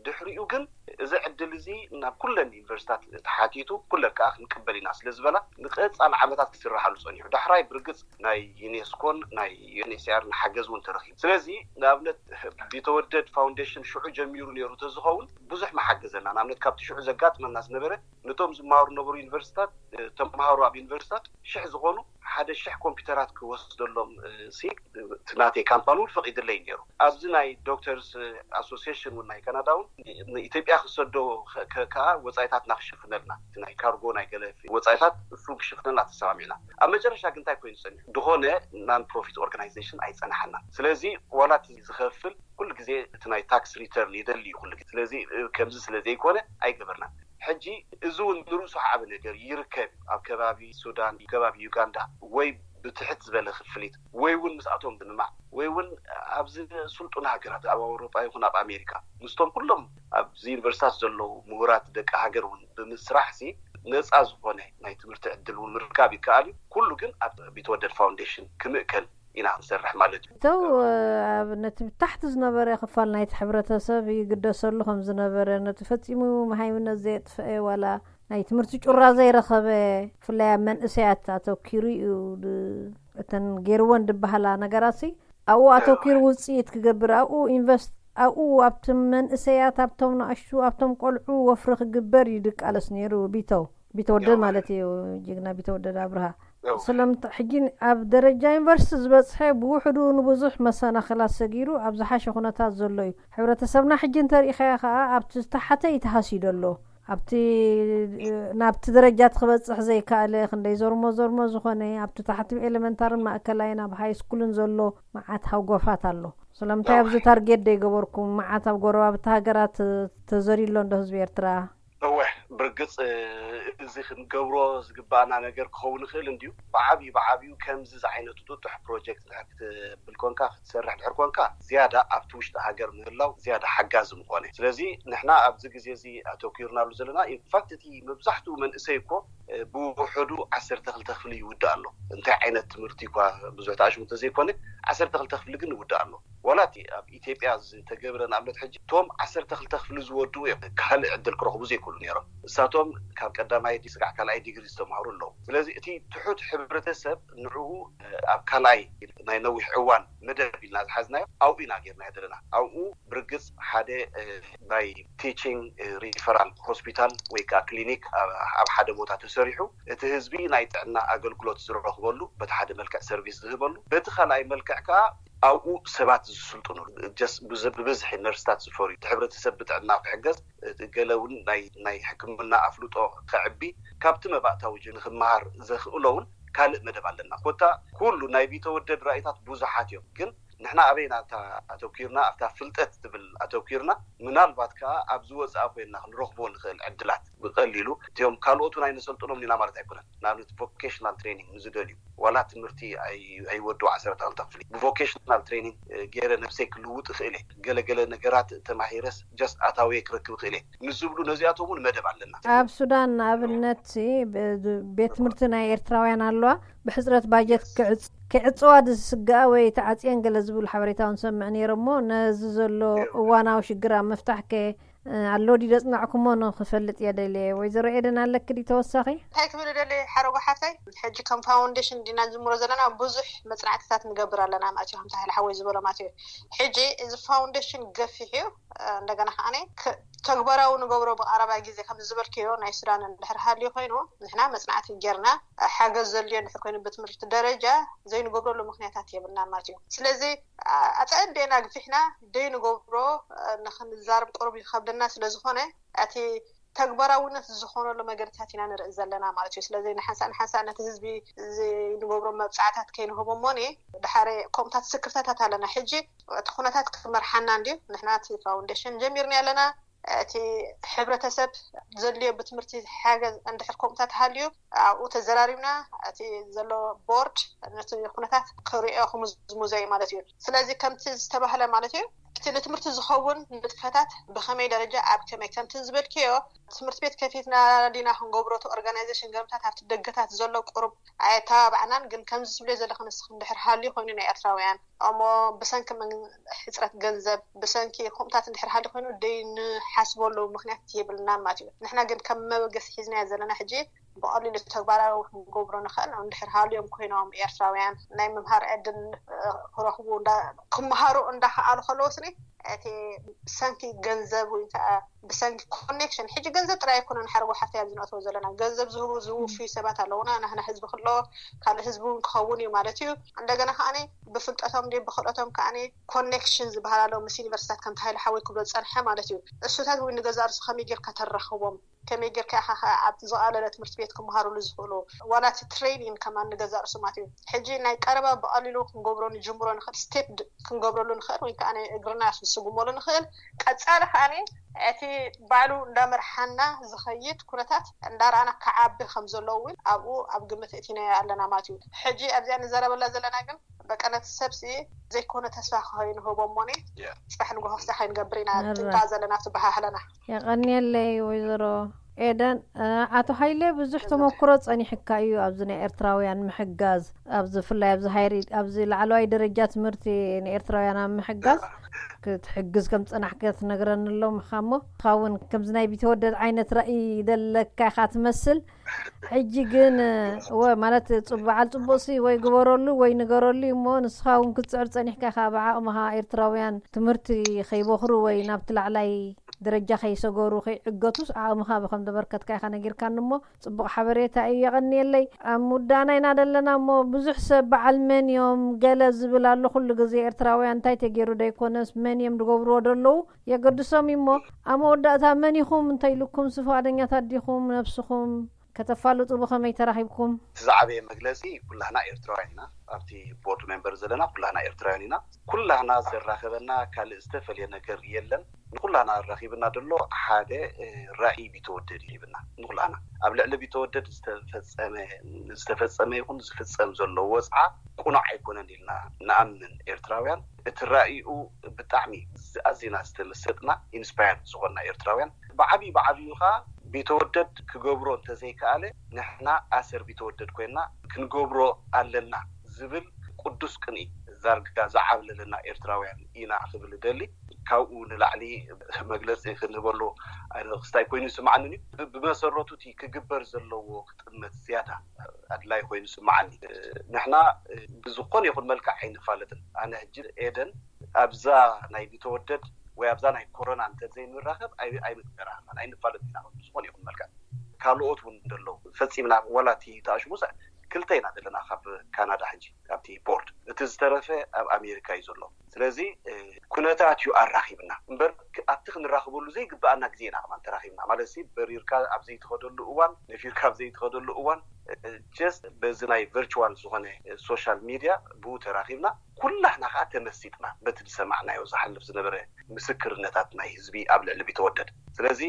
ድሕሪኡ ግን እዚ ዕድል እዚ ናብ ኩለን ዩኒቨርሲታት ተሓቲቱ፣ ኩለን ከዓ ክንቅበል ኢና ስለ ዝበላ፣ ንቀፃሊ ዓመታት ክስራሓሉ ፀኒሑ። ዳሕራይ ብርግፅ ናይ ዩኔስኮን ናይ ዩኤንኤችሲኣር ሓገዝ እውን ተረኺቡ። ስለዚ ንኣብነት ቢተወደድ ፋውንዴሽን ሽዑ ጀሚሩ ነይሩ ተዝኸውን ብዙሕ መሓገዘና። ንኣብነት ካብቲ ሽዑ ዘጋጥመና ዝነበረ፣ ነቶም ዝመሃሩ ነበሩ ዩኒቨርሲታት፣ ተምሃሩ ኣብ ዩኒቨርሲታት ሽሕ ዝኾኑ፣ ሓደ ሽሕ ኮምፒውተራት ክወስደሎም ሲ ናተይ ካምፓኒ እውን ፈቒድለይ ነይሩ። ኣብዚ ናይ ዶክተርስ ኣሶሲሽን እውን ናይ ካናዳ እውን ንኢትዮጵያ ክሰዶ ከዓ ወፃኢታትና ክሽፍነልና፣ እቲ ናይ ካርጎ ናይ ገለ ወፃኢታት እሱ ክሽፍነልና ተሰማሚዕና። ኣብ መጨረሻ ግን እንታይ ኮይኑ ፀኒሑ? ዝኾነ ናን ፕሮፊት ኦርጋናይዜሽን ኣይፀናሓና። ስለዚ ዋላ እቲ ዝኸፍል ኩሉ ግዜ እቲ ናይ ታክስ ሪተርን ይደሊ እዩ ኩሉ ግዜ። ስለዚ ከምዚ ስለ ዘይኮነ ኣይገበርናን። ሕጂ እዚ እውን ንርእሱ ዓቢ ነገር ይርከብ። ኣብ ከባቢ ሱዳን፣ ከባቢ ዩጋንዳ ወይ ብትሕት ዝበለ ክፍሊት ወይ እውን ምስኣቶም ብምማዕ ወይ እውን ኣብዚ ስልጡን ሃገራት ኣብ ኣውሮጳ ይኹን ኣብ ኣሜሪካ ምስቶም ኩሎም ኣብዚ ዩኒቨርሲታት ዘለዉ ምሁራት ደቂ ሃገር እውን ብምስራሕ ሲ ነፃ ዝኾነ ናይ ትምህርቲ ዕድል እውን ምርካብ ይከኣል እዩ። ኩሉ ግን ኣብ ቢተወደድ ፋውንዴሽን ክምእከል ኢና ንሰርሕ ማለት እዩ። እተው ኣብነት ብታሕቲ ዝነበረ ክፋል ናይቲ ሕብረተሰብ ይግደሰሉ ከም ዝነበረ፣ ነቲ ፈጺሙ መሃይምነት ዘየጥፍአ ዋላ ናይ ትምህርቲ ጩራ ዘይረኸበ፣ ብፍላይ ኣብ መንእሰያት ኣተኪሩ እዩ። እተን ገይርወን ዝበሃላ ነገራሲ ኣብኡ ኣተኪሩ ውፅኢት ክገብር፣ ኣብኡ ኢንቨስት፣ ኣብኡ ኣብቲ መንእሰያት፣ ኣብቶም ንኣሽቱ፣ ኣብቶም ቆልዑ ወፍሪ ክግበር እዩ ድቃለስ ነይሩ። ቢተው ቢተወደድ ማለት እዩ፣ ጅግና ቢተወደድ ኣብርሃ። ስለምንታይ ሕጂ ኣብ ደረጃ ዩኒቨርሲቲ ዝበፅሐ ብውሕዱ ንብዙሕ መሰናኽላት ሰጊሩ ኣብ ዝሓሸ ኩነታት ዘሎ እዩ። ሕብረተሰብና ሕጂ እንተሪኢኻዮ ከዓ ኣብቲ ዝተሓተ ይተሃስዩ ዘሎ፣ ኣብቲ ናብቲ ደረጃ እቲ ክበፅሕ ዘይከኣለ፣ ክንደይ ዘርሞ ዘርሞ ዝኾነ፣ ኣብቲ ታሕቲ ኤሌመንታርን ማእከላይን ኣብ ሃይ ስኩልን ዘሎ መዓት ሃጎፋት ኣሎ። ስለምንታይ ኣብዚ ታርጌት ደይገበርኩም? መዓት ኣብ ጎረባብቲ ሃገራት ተዘርዩ ኣሎ እንዶ ህዝቢ ኤርትራ? እወ፣ ብርግፅ እዚ ክንገብሮ ዝግባኣና ነገር ክኸውን ይኽእል እንድዩ። ብዓብዩ ብዓብዩ ከምዚ ዝዓይነቱ ጥጡሕ ፕሮጀክት ክትብል ኮንካ፣ ክትሰርሕ ድሕር ኮንካ፣ ዝያዳ ኣብቲ ውሽጢ ሃገር ምህላው ዝያዳ ሓጋዚ ምኾነ። ስለዚ ንሕና ኣብዚ ግዜ እዚ ኣተኪርናሉ ዘለና። ኢንፋክት እቲ መብዛሕትኡ መንእሰይ እኮ ብውሕዱ ዓሰርተ ክልተ ክፍሊ ይውዳእ ኣሎ። እንታይ ዓይነት ትምህርቲ እኳ ብዙሕ ተኣሽሙ እንተዘይኮነ፣ ዓሰርተ ክልተ ክፍሊ ግን ይውዳእ ኣሎ። ዋላ እቲ ኣብ ኢትዮጵያ ዝተገብረ ንኣብነት ሕጂ እቶም ዓሰርተ ክልተ ክፍሊ ዝወድኡ እዮም ካልእ ዕድል ክረኽቡ ዘይክእሉ ነይሮም። እሳቶም ካብ ቀዳማይ ዲ ስጋዕ ካልኣይ ዲግሪ ዝተማህሩ ኣለዉ። ስለዚ እቲ ትሑት ሕብረተሰብ ንዕኡ ኣብ ካልኣይ ናይ ነዊሕ እዋን መደብ ኢልና ዝሓዝናዮ ኣብኡ ኢና ጌርናዮ ዘለና። ኣብኡ ብርግፅ ሓደ ናይ ቲቺንግ ሪፈራል ሆስፒታል ወይ ከዓ ክሊኒክ ኣብ ሓደ ቦታ ተሰሪሑ፣ እቲ ህዝቢ ናይ ጥዕና ኣገልግሎት ዝረኽበሉ፣ በቲ ሓደ መልክዕ ሰርቪስ ዝህበሉ፣ በቲ ካልኣይ መልክዕ ከዓ ኣብኡ ሰባት ዝስልጥኑ፣ ብብዝሒ ነርስታት ዝፈርዩ፣ እቲ ሕብረተሰብ ብጥዕና ክሕገዝ፣ ገለ እውን ናይ ሕክምና ኣፍልጦ ከዕቢ፣ ካብቲ መባእታዊ ንክመሃር ዘኽእሎ እውን ካልእ መደብ ኣለና። ኮታ ኩሉ ናይ ቢተወደድ ራእይታት ብዙሓት እዮም፣ ግን ንሕና ኣበይና ኣተኪርና? ኣብታ ፍልጠት ትብል ኣተኪርና። ምናልባት ከዓ ኣብ ዝወፅኣ ኮይንና ክንረኽቦ ንኽእል ዕድላት ብቐሊሉ እቲኦም ካልኦት እውን ኣይነሰልጥኖም ኢና ማለት ኣይኮነን። ንኣብነት ቮኬሽናል ትሬኒንግ ንዝደልዩ፣ ዋላ ትምህርቲ ኣይወድኡ ዓሰርተ ክልተ ክፍሊ፣ ብቮኬሽናል ትሬኒንግ ገይረ ነብሰይ ክልውጥ እኽእል እየ። ገለገለ ነገራት ተማሂረስ ጀስት ኣታዊ ክረክብ እኽእል እየ ንዝብሉ፣ ነዚኣቶም እውን መደብ ኣለና። ኣብ ሱዳን ንኣብነት ቤት ትምህርቲ ናይ ኤርትራውያን ኣለዋ። ብሕፅረት ባጀት ክዕፅዋ ዝስግኣ ወይ ተዓፅየን ገለ ዝብሉ ሓበሬታ ንሰምዕ ነይረ እሞ፣ ነዚ ዘሎ እዋናዊ ሽግር ኣብ ምፍታሕ ከ ኣሎ ድዩ ዘፅናዕኩሞ ንክፈልጥ እየ ደልየ። ወይዘሮ ኤደን ኣለኪ ድዩ ተወሳኺ? እንታይ ክብል ደልየ ሓረጎ ሓፍተይ፣ ሕጂ ከም ፋውንዴሽን ዲና ንጅምሮ ዘለና ብዙሕ መፅናዕትታት ንገብር ኣለና ማለት እዩ። ከምቲ ሓይለ ሓወይ ዝበሎ ማለት እዩ። ሕጂ እዚ ፋውንዴሽን ገፊሕ እዩ። እንደገና ከዓ ተግባራዊ ንገብሮ ብቐረባ ግዜ ከም ዝበልክዮ ናይ ሱዳን እንድሕር ሃልዩ ኮይኑ ንሕና መፅናዕቲ ጌርና ሓገዝ ዘድልዮ እንድሕር ኮይኑ ብትምህርቲ ደረጃ ዘይንገብረሉ ምክንያታት የብልናን ማለት እዩ። ስለዚ ኣፀንዴና ግፊሕና ደይንገብሮ ንክንዛረብ ቅሩብ ይከብደና ስለዝኾነ እቲ ተግባራዊነት ዝኾነሉ መገድታት ኢና ንርኢ ዘለና ማለት እዩ። ስለዚ ንሓንሳእ ንሓንሳእ ነቲ ህዝቢ ንገብሮ መብፃዕታት ከይንህቦ እሞኒ ድሓረ ከምኡታት ስክፍታታት ኣለና። ሕጂ እቲ ኩነታት ክመርሓና እንድዩ። ንሕና እቲ ፋውንዴሽን ጀሚርና ኣለና። እቲ ሕብረተሰብ ዘድልዮ ብትምህርቲ ሓገዝ እንድሕር ከምኡታት ሃልዩ ኣብኡ ተዘራሪብና እቲ ዘሎ ቦርድ ነቲ ኩነታት ክሪኦ ክምዝሙዘ እዩ ማለት እዩ። ስለዚ ከምቲ ዝተባህለ ማለት እዩ እቲ ንትምህርቲ ዝኸውን ንጥፈታት ብኸመይ ደረጃ ኣብ ከመይ ከምቲ ዝበልክዮ ትምህርቲ ቤት ከፊትና ዲና ክንገብሮ እቲ ኦርጋናይዜሽን ገምታት ኣብቲ ደገታት ዘሎ ቁሩብ ኣየተባባዕናን ግን ከምዚ ዝብልዮ ዘለኹ ንስኽ እንድሕር ሃልዩ ኮይኑ ናይ ኤርትራውያን እሞ ብሰንኪ ሕፅረት ገንዘብ ብሰንኪ ከምኡታት እንድሕር ሃልዩ ኮይኑ ደይ ንሓስበሉ ምክንያት የብልናን ማለት እዩ። ንሕና ግን ከም መበገሲ ሒዝናዮ ዘለና ሕጂ ብቐሊሉ ተግባራዊ ክንገብሮ ንኽእል እንድሕር ሃልዮም ኮይኖም ኤርትራውያን ናይ ምምሃር ዕድል ክረኽቡ ክምሃሩ እንዳኸኣሉ ከለዉ ስኒ እቲ ብሰንኪ ገንዘብ ወይ ከዓ ብሰንኪ ኮኔክሽን ሕጂ ገንዘብ ጥራይ ኣይኮነን ሓረጎ ሓፍቲ ኣብዚ ንእትዎ ዘለና ገንዘብ ዝህቡ ዝውፍዩ ሰባት ኣለውና ናህና ህዝቢ ክሎ ካልእ ህዝቢ እውን ክኸውን እዩ ማለት እዩ። እንደገና ከዓኒ ብፍልጠቶም ድ ብክእለቶም ከዓኒ ኮኔክሽን ዝበሃል ኣሎ ምስ ዩኒቨርሲታት ከም ተሃይለ ሓወይ ክብሎ ዝፀንሐ ማለት እዩ። እሱታት እውን ንገዛ ርሱ ከመይ ጌርካ ተራኽቦም ከመይ ጌርካ ኢኻ ኣብቲ ዝቐለለ ትምህርቲ ቤት ክመሃሩሉ ዝኽእሉ ዋላ እቲ ትሬኒን ከማን ንገዛ ርሱ ማለት እዩ። ሕጂ ናይ ቀረባ ብቐሊሉ ክንገብሮ ንጅምሮ ንኽእል ስቴፕ ክንገብረሉ ንኽእል ወይ ከዓ እግርና ክንስጉመሉ ንኽእል ቀፃሊ ከዓኒ እቲ ባዕሉ እንዳመርሓና ዝኸይድ ኩነታት እንዳረኣና ክዓቢ ከም ዘለዎ እውን ኣብኡ ኣብ ግምት እቲናዮ ኣለና ማለት እዩ። ሕጂ ኣብዚኣ ንዘረበላ ዘለና ግን በቃ ነቲ ሰብሲ ዘይኮነ ተስፋ ከይንህቦ እሞኒ ፅባሕ ንጎሆ ክሳ ከይንገብር ኢና ጥንቃ ዘለና ትበሃህለና። የቐንየለይ ወይዘሮ ኤደን። ኣቶ ሃይለ ብዙሕ ተመክሮ ፀኒሕካ እዩ ኣብዚ ናይ ኤርትራውያን ምሕጋዝ ኣብዚ ብፍላይ ኣብዚ ሃይሪ ኣብዚ ላዕለዋይ ደረጃ ትምህርቲ ንኤርትራውያን ኣብ ምሕጋዝ ክትሕግዝ ከም ዝፀናሕካ ትነግረኒ ኣሎ ምኻሞ ኻውን ከምዚ ናይ ቢተወደድ ዓይነት ራእይ ደለካ ኢኻ ትመስል። ሕጂ ግን እወ ማለት በዓል ፅቡቕሲ ወይ ግበረሉ ወይ ንገረሉ እሞ ንስኻ እውን ክትፅዕር ፀኒሕካ ኢኻ ብዓቕምኻ ኤርትራውያን ትምህርቲ ከይበኽሩ ወይ ናብቲ ላዕላይ ደረጃ ከይሰገሩ ከይዕገቱስ ዓቕምኻ ብከም ዘበርከትካ ኢኻ ነጊርካኒ እሞ ፅቡቕ ሓበሬታ እዩ የቐንየለይ። ኣብ ምውዳእና ኢና ዘለና እሞ ብዙሕ ሰብ በዓል መን እዮም ገለ ዝብል ኣሎ ኩሉ ግዜ ኤርትራውያን እንታይ ተገይሩ ደይኮነስ መን እዮም ዝገብርዎ ደለዉ የገድሶም እሞ ኣብ መወዳእታ መን ኢኹም እንተኢሉኩም ስፍቓደኛታት ዲኹም ነብስኹም ከተፋልጡ ብኸመይ ተራኺብኩም? እቲ ዝዓበየ መግለጺ ኩላህና ኤርትራውያን ኢና። ኣብቲ ቦርድ ሜምበር ዘለና ኩላህና ኤርትራውያን ኢና። ኩላህና ዘራኸበና ካልእ ዝተፈልየ ነገር የለን። ንኩላህና ኣራኺብና ደሎ ሓደ ራእይ ቢተወደድ ይህብና ንኩላህና ኣብ ልዕሊ ቢተወደድ ዝተፈጸመ ዝተፈጸመ ይኹን ዝፍጸም ዘሎ ወጽዓ ቁኑዕ ኣይኮነን ኢልና ንኣምን ኤርትራውያን። እቲ ራእይኡ ብጣዕሚ ኣዚና ዝተመሰጥና ኢንስፓየርድ ዝኾንና ኤርትራውያን ብዓብዪ ብዓብዩ ከዓ ቢተወደድ ክገብሮ እንተዘይከኣለ ንሕና ኣሰር ቢተወደድ ኮይንና ክንገብሮ ኣለና ዝብል ቅዱስ ቅንኢ ዛርጋ ዝዓብለለና ኤርትራውያን ኢና ክብል እደሊ። ካብኡ ንላዕሊ መግለፂ ክንህበሉ ክስታይ ኮይኑ ይስምዓንን እዩ። ብመሰረቱ እቲ ክግበር ዘለዎ ክጥመት ዝያዳ ኣድላይ ኮይኑ ይስምዓኒ። ንሕና ብዝኾነ ይኹን መልክዕ ኣይንፋለጥን። ኣነ ሕጂ ኤደን ኣብዛ ናይ ቢተወደድ ወይ ኣብዛ ናይ ኮሮና እንተዘይንራኸብ ኣይምትራኸብናን ኣይንፋለጥ ኢና ብዝኾነ ይኹን መልክዕ። ካልኦት እውን እንደለዉ ፈፂምና ወላ እቲ ተኣሽሙ ክልተ ኢና ዘለና ካብ ካናዳ ሕጂ ኣብቲ ቦርድ እቲ ዝተረፈ ኣብ ኣሜሪካ እዩ ዘሎ። ስለዚ ኩነታት እዩ ኣራኺብና እምበር ኣብቲ ክንራኽበሉ ዘይግበኣና ግዜ ኢና ከማን ተራኺብና ማለት በሪርካ ኣብ ዘይትኸደሉ እዋን ነፊርካ ኣብ ዘይትኸደሉ እዋን just በዚ ናይ ቨርቹዋል ዝኾነ ሶሻል ሚድያ ብኡ ተራኺብና ኩላህና ከዓ ተመሲጥና በቲ ዝሰማዕናዮ ዝሓልፍ ዝነበረ ምስክርነታት ናይ ህዝቢ ኣብ ልዕሊ ቢተወደድ ስለዚ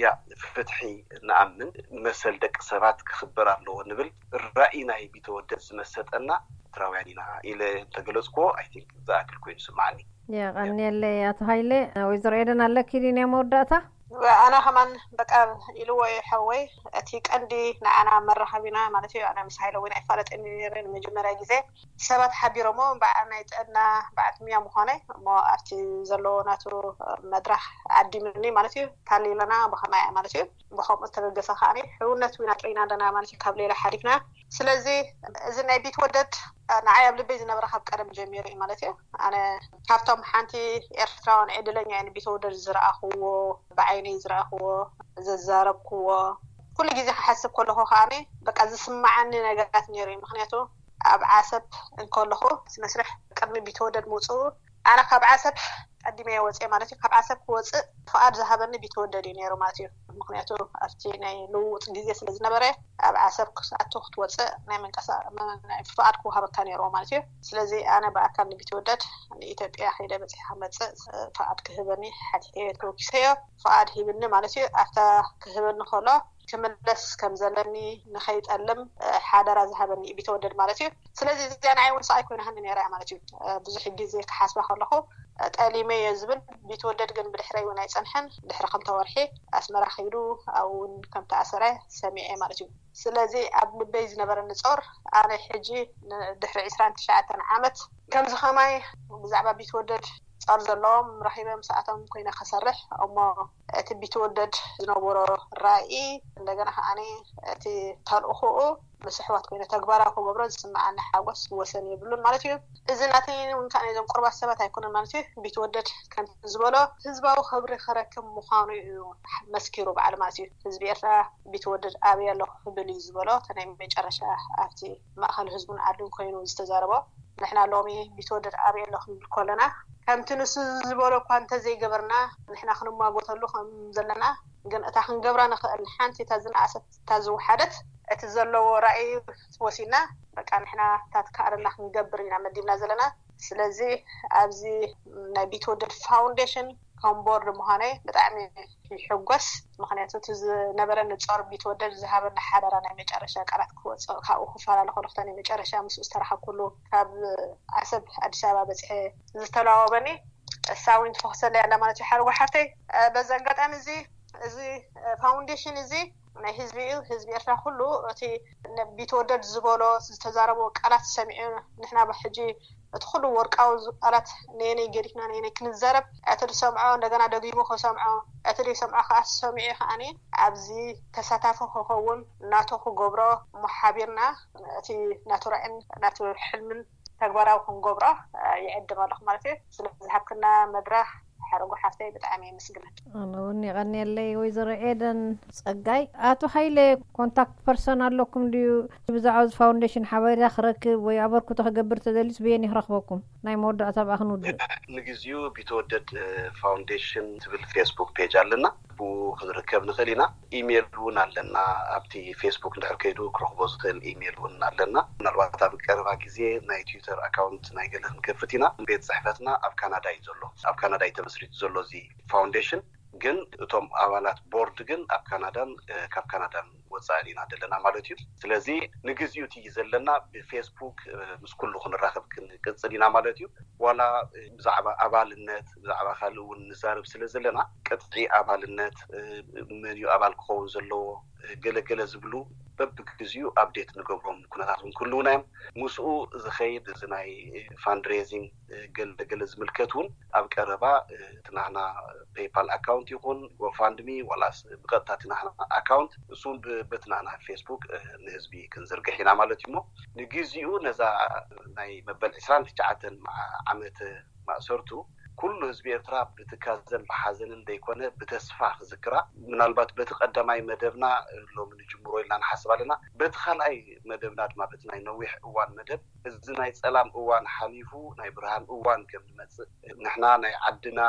ያ ፍትሒ ንኣምን መሰል ደቂ ሰባት ክኽበር ኣለዎ ንብል ራእይ ናይ ቢተወደድ ዝመሰጠና ኤርትራውያን ኢና ኢለ እንተገለፅኩዎ I think ዝኣክል ኮይኑ ይስምዓኒ። የቐንየለይ ኣቶ ሃይለ። ወይዘሮ ኤደን ኣለኪ ድዩ ናይ መወዳእታ? ኣነ ከማን በቃ ኢልዎ እዩ ሓወይ እቲ ቀንዲ ንዓና መራኸቢና ማለት እዩ። ኣነ ምስ ሃይለ እውን ኣይፋለጥን ነይረ ንመጀመርያ ግዜ ሰባት ሓቢሮሞ በዓል ናይ ጥዕና በዓል ሙያ ምዃነይ እሞ ኣብቲ ዘለዎ ናቱ መድረኽ ዓዲምኒ ማለት እዩ። ታሊለና ብኸማያ ማለት እዩ። ብኸምኡ ዝተበገሰ ከዓ ሕውነት ዊና ጥሪና ኣለና ማለት እዩ ካብ ሌላ ሓሊፍና ስለዚ እዚ ናይ ቢትወደድ ንዓይ ኣብ ልበይ ዝነበረ ካብ ቀደም ጀሚሩ እዩ ማለት እዩ። ኣነ ካብቶም ሓንቲ ኤርትራውያን ዕድለኛ እየ ንቢትወደድ ዝረኣኽዎ ብዓይነይ ዝረኣኽዎ ዘዛረብክዎ ኩሉ ግዜ ክሓስብ ከለኹ ከዓኒ በቃ ዝስምዓኒ ነገራት ነይሩ እዩ። ምክንያቱ ኣብ ዓሰብ እንከለኹ እቲ መስርሕ ቅድሚ ቢትወደድ ምውፅኡ ኣነ ካብ ዓሰብ ቀዲመ እየ ወፅየ ማለት እዩ። ካብ ዓሰብ ክወፅእ ፍቓድ ዝሃበኒ ቢትወደድ እዩ ነይሩ ማለት እዩ። ምክንያቱ ኣብቲ ናይ ልውውጥ ግዜ ስለ ዝነበረ ኣብ ዓሰብ ክኣቱ ክትወፅእ ናይ ምንቅስቃስ ፍቓድ ክወሃበካ ነይርዎ ማለት እዩ። ስለዚ ኣነ ብኣካል ንቢትወደድ ንኢትዮጵያ ከይደ በፂሐ ክመፅእ ፍቓድ ክህበኒ ሓቲተዮ ተወኪሰዮ ፍቓድ ሂብኒ ማለት እዩ። ኣብታ ክህበኒ ከሎ ክምለስ ከም ዘለኒ ንኸይጠልም ሓደራ ዝሃበኒ እዩ ቢተወደድ ማለት እዩ። ስለዚ እዚኣ ንዓይ እውን ስቓይ ኮይናሃኒ ነይራ እያ ማለት እዩ። ብዙሕ ግዜ ክሓስባ ከለኹ ጠሊመዮ ዝብል። ቢትወደድ ግን ብድሕረይ እውን ኣይጸንሐን። ድሕሪ ክልተ ወርሒ ኣስመራ ከይዱ ኣብኡ እውን ከም ተኣሰረ ሰሚዐ ማለት እዩ። ስለዚ ኣብ ልበይ ዝነበረኒ ጾር፣ ኣነ ሕጂ ን-፣ ድሕሪ ዕስራን ትሽዓተን ዓመት ከምዚ ከማይ ብዛዕባ ቢትወደድ ጾር ዘለዎም ረኺበ ምስኣቶም ኮይነ ክሰርሕ እሞ፣ እቲ ቢትወደድ ዝነበሮ ራኢ፣ እንደገና ከዓኒ እቲ ተልእኾኡ ምስ ኣሕዋት ኮይነ ተግባራዊ ክገብሮ ዝስምዓኒ ሓጎስ ወሰን የብሉን ማለት እዩ። እዚ ናተይ እውን ከዓኒ እዞም ቁርባት ሰባት ኣይኮነን ማለት እዩ። ቢትወደድ ከምቲ ዝበሎ ህዝባዊ ክብሪ ክረክብ ምዃኑ እዩ መስኪሩ ባዕሉ ማለት እዩ። ህዝቢ ኤርትራ ቢትወደድ ኣበይ ኣሎ ክብል እዩ ዝበሎ። እቲ ናይ መጨረሻ ኣብቲ ማእከል ህዝቡን ዓዱን ኮይኑ ዝተዛረቦ። ንሕና ሎሚ ቢትወደድ ኣበይ ኣሎ ክንብል ከለና፣ ከምቲ ንሱ ዝበሎ እኳ እንተዘይገበርና፣ ንሕና ክንማጎተሉ ከም ዘለና፣ ግን እታ ክንገብራ ንኽእል ሓንቲ እታ ዝነኣሰት፣ እታ ዝወሓደት፣ እቲ ዘለዎ ራእይ ወሲድና፣ በቃ ንሕና እታ ትከኣለና ክንገብር ኢና መዲብና ዘለና። ስለዚ ኣብዚ ናይ ቢትወደድ ፋውንዴሽን ከም ቦርድ ምዃነይ ብጣዕሚ ይሕጎስ። ምኽንያቱ እቲ ዝነበረኒ ጾር ቢትወደድ ዝሃበና ሓደራ ናይ መጨረሻ ቃላት ክወጽእ፣ ካብኡ ክፈላለ ከሎ፣ ክልተ ናይ መጨረሻ ምስኡ ዝተራኸብኩሉ፣ ካብ ዓሰብ ኣዲስ ኣበባ በጺሐ ዝተለዋወበኒ እሳ እውን ትፈኽሰለይ ኣላ ማለት እዩ፣ ሓረጎ ሓፍተይ። እ፣ በዚ ኣጋጣሚ እዚ፣ እዚ፣ እ፣ ፋውንዴሽን እዚ ናይ ህዝቢ እዩ። ህዝቢ ኤርትራ ኩሉ እቲ ነ-፣ ቢትወደድ ዝበሎ ዝተዛረቦ ቃላት ሰሚዑ፣ ንሕና ብ-፣ ሕጂ እቲ ኩሉ ወርቃዊ ዝ-፣ ቃላት ነየነይ ገዲፍና ነየነይ ክንዛረብ፣ እቲ ዝሰምዖ እንደገና ደጊሙ ክሰምዖ፣ እቲ ዘይሰምዖ ከዓ ሰሚዑ ከዓኒ ኣብዚ ተሳታፊ ክኸውን ናቱ ክገብሮ እሞ ሓቢርና እቲ ናቱ ራዕን ናቱ ሕልምን ተግባራዊ ክንገብሮ፣ እ፣ ይዕድም ኣለኹ ማለት እዩ። ስለዚ ዝሃብክና መድረኽ ሓረጎ ሓፍተይ ብጣዕሚ የመስግነኪ። ኣነ እውን የቐንየለይ ወይዘሮ ኤደን ጸጋይ። ኣቶ ሃይለ፣ ኮንታክት ፐርሰን ኣለኩም ድዩ? ብዛዕባ እዚ ፋውንዴሽን ሓበሬታ ክረክብ ወይ ኣበርክቶ ክገብር ተደልዩስ በየን ክረኽበኩም? ናይ መወዳእታ ብኣ ክንውድእ። ንግዚኡ ቢተወደድ፣ እ፣ ፋውንዴሽን ትብል ፌስቡክ ፔጅ ኣለና። ብኡ ክንርከብ ንኽእል ኢና። ኢሜይል እውን ኣለና። ኣብቲ ፌስቡክ እንድሕር ከይዱ ክረኽቦ ዝኽእል ኢሜይል እውን ኣለና። ምናልባት ኣብ ቀረባ ግዜ ናይ ትዊተር ኣካውንት ናይ ገለ ክንከፍት ኢና። ቤት ጽሕፈትና ኣብ ካናዳ እዩ ዘሎ። ኣብ ካናዳ እዩ ተመስሪቱ ዘሎ እዚ ፋውንዴሽን። ግን እቶም ኣባላት ቦርድ ግን ኣብ ካናዳን፣ እ፣ ካብ ካናዳን ወጻእን ኢና ዘለና ማለት እዩ። ስለዚ ንግዚኡ እቲ ዘለና ብፌስቡክ፣ እ፣ ምስ ኩሉ ክንራኸብ ክንቅጽል ኢና ማለት እዩ። ዋላ፣ እ፣ ብዛዕባ ኣባልነት፣ ብዛዕባ ካልእ እውን ንዛረብ ስለ ዘለና፣ ቅጥዒ ኣባልነት፣ እ፣ መን እዩ ኣባል ክኸውን ዘለዎ፣ እ፣ ገለገለ ዝብሉ በብግዚኡ ኣፕዴት ንገብሮም ኩነታት እውን ክህልዉና እዮም። ምስኡ ዝኸይድ እዚ ናይ ፋንድሬዚንግ፣ እ፣ ገለገለ ዝምልከት እውን ኣብ ቀረባ፣ እ፣ እቲ ናህና ፔይፓል ኣካውንት ይኹን ጎፋንድሚ ዋላስ ብቐጥታ እቲ ናህና ኣካውንት እሱ እውን ብ-፣ በቲ ናህና ፌስቡክ፣ እ፣ ንህዝቢ ክንዝርግሕ ኢና ማለት እዩ። እሞ ንግዚኡ ነዛ ናይ መበል ዕስራን ትሽዓተን መዓ-፣ ዓመት ማእሰርቱ ኩሉ ህዝቢ ኤርትራ ብትካዘን ብሓዘንን ዘይኮነ ብተስፋ ክዝክራ፣ ምናልባት በቲ ቀዳማይ መደብና ሎሚ ንጅምሮ ኢልና ንሓስብ ኣለና። በቲ ካልኣይ መደብና ድማ በቲ ናይ ነዊሕ እዋን መደብ እዚ ናይ ጸላም እዋን ሓሊፉ ናይ ብርሃን እዋን ከም ዝመጽእ፣ ንሕና ናይ ዓድና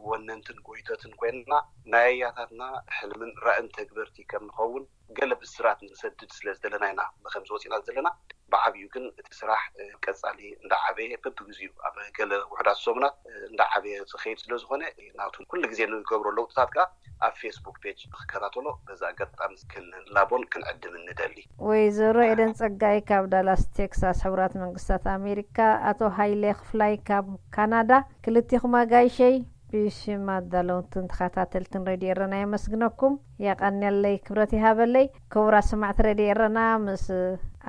ወነንትን ጎይቶትን ኮይንና ናይ ኣያታትና ሕልምን ራእን ተግበርቲ ከም ንኸውን ገለ ብስራት ንሰድድ ስለ ዝደለና ኢና ብከምዚ ወፂና ዘለና። ብዓብዩ ግን እቲ ስራሕ፣ እ፣ ቀጻሊ እንዳዓበየ በብግዚኡ ኣብ ገለ ውሑዳት ሰሙናት፣ እ፣ እንዳዓበየ ዝኸይድ ስለ ዝኾነ ናቱ ኩሉ ግዜ ንገብሮ ለውጥታት ከኣ ኣብ ፌስቡክ ፔጅ ክከታተሎ በዚ ኣጋጣሚ ክንላቦን ክንዕድምን ንደሊ። ወይዘሮ ኤደን ጸጋይ ካብ ዳላስ ቴክሳስ ሕቡራት መንግስታት ኣሜሪካ፣ ኣቶ ሃይለ ክፍላይ ካብ ካናዳ፣ ክልቲኹም ኣጋይሸይ ብሽም ኣዳለውትን ተኸታተልትን ሬድዮ ኤረና የመስግነኩም። የቐንየለይ፣ ክብረት ይሃበለይ። ክቡራት ሰማዕቲ ሬድዮ ኤረና፣ ምስ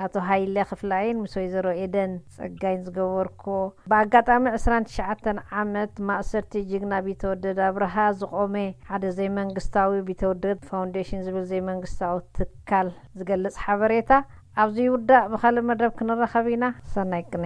ኣቶ ሃይለ ክፍላይን ምስ ወይዘሮ ኤደን ጸጋይን ዝገበርኩዎ ብኣጋጣሚ ዕስራን ትሽዓተን ዓመት ማእሰርቲ ጅግና ቢተወደድ ኣብርሃ ዝቖመ ሓደ ዘይመንግስታዊ ቢተወደድ ፋውንዴሽን ዝብል ዘይመንግስታዊ ትካል ዝገልጽ ሓበሬታ ኣብዚ ይውዳእ። ብኻልእ መደብ ክንራኸብ ኢና። ሰናይ ቅነ።